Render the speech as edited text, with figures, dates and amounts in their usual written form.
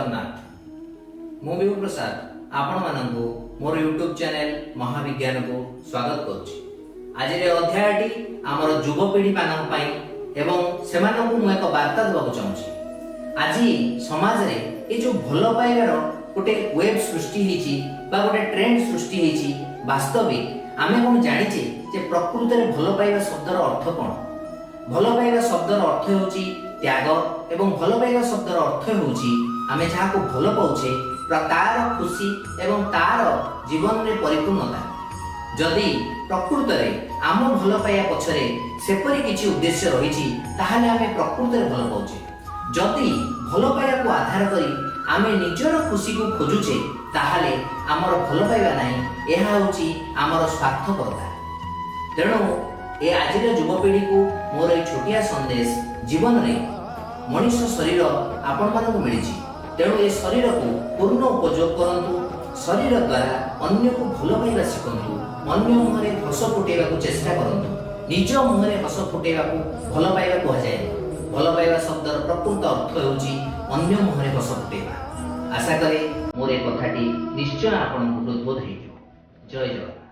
ଜଗନ୍ନାଥ। ମୁଁ ବିଭୁ ପ୍ରସାଦ ଆପଣମାନଙ୍କୁ ମୋର ୟୁଟ୍ୟୁବ୍ ଚ୍ୟାନେଲ ମହାବିଜ୍ଞାନକୁ ସ୍ୱାଗତ କରୁଛି। ଆଜିର ଏ ଅଧ୍ୟାୟଟି ଆମର ଯୁବପିଢ଼ିମାନଙ୍କ ପାଇଁ ଏବଂ ସେମାନଙ୍କୁ ମୁଁ ଏକ ବାର୍ତ୍ତା ଦେବାକୁ ଚାହୁଁଛି। ଆଜି ସମାଜରେ ଏ ଯୋଉ ଭଲ ପାଇବାର ଗୋଟେ ୱେଭ୍ ସୃଷ୍ଟି ହେଇଛି ବା ଗୋଟେ ଟ୍ରେଣ୍ଡ ସୃଷ୍ଟି ହେଇଛି, ବାସ୍ତବିକ ଆମେ କଣ ଜାଣିଛେ ଯେ ପ୍ରକୃତରେ ଭଲ ପାଇବା ଶବ୍ଦର ଅର୍ଥ କଣ? ଭଲ ପାଇବା ଶବ୍ଦର ଅର୍ଥ ହେଉଛି ତ୍ୟାଗ ଏବଂ ଭଲ ପାଇବା ଶବ୍ଦର ଅର୍ଥ ହେଉଛି ଆମେ ଯାହାକୁ ଭଲ ପାଉଛେ ତାର ଖୁସି ଏବଂ ତାର ଜୀବନରେ ପରିପୂର୍ଣ୍ଣତା। ଯଦି ପ୍ରକୃତରେ ଆମ ଭଲ ପାଇବା ପଛରେ ସେପରି କିଛି ଉଦ୍ଦେଶ୍ୟ ରହିଛି, ତାହେଲେ ଆମେ ପ୍ରକୃତରେ ଭଲ ପାଉଛେ। ଯଦି ଭଲ ପାଇବାକୁ ଆଧାର କରି ଆମେ ନିଜର ଖୁସିକୁ ଖୋଜୁଛେ, ତାହେଲେ ଆମର ଭଲ ପାଇବା ନାହିଁ, ଏହା ହେଉଛି ଆମର ସ୍ୱାର୍ଥପରତା। ତେଣୁ ଏ ଆଜିର ଯୁବପିଢ଼ିକୁ ମୋର ଏଇ ଛୋଟିଆ ସନ୍ଦେଶ, ଜୀବନରେ ମଣିଷ ଶରୀର ଆପଣମାନଙ୍କୁ ମିଳିଛି, ତେଣୁ ଏ ଶରୀରକୁ ପୂର୍ଣ୍ଣ ଉପଯୋଗ କରନ୍ତୁ। ଶରୀର ଦ୍ୱାରା ଅନ୍ୟକୁ ଭଲ ପାଇବା ଶିଖନ୍ତୁ। ଅନ୍ୟ ମୁହଁରେ ହସ ଫୁଟେଇବାକୁ ଚେଷ୍ଟା କରନ୍ତୁ। ନିଜ ମୁହଁରେ ହସ ଫୁଟେଇବାକୁ ଭଲ ପାଇବା କୁହାଯାଏନି। ଭଲ ପାଇବା ଶବ୍ଦର ପ୍ରକୃତ ଅର୍ଥ ହେଉଛି ଅନ୍ୟ ମୁହଁରେ ହସ ଫୁଟେଇବା। ଆଶା କରେ ମୋର ଏ କଥାଟି ନିଶ୍ଚୟ ଆପଣଙ୍କୁ ହୃଦବୋଧ ହେଇଥିବ। ଜୟ ଜଗନ୍ନାଥ।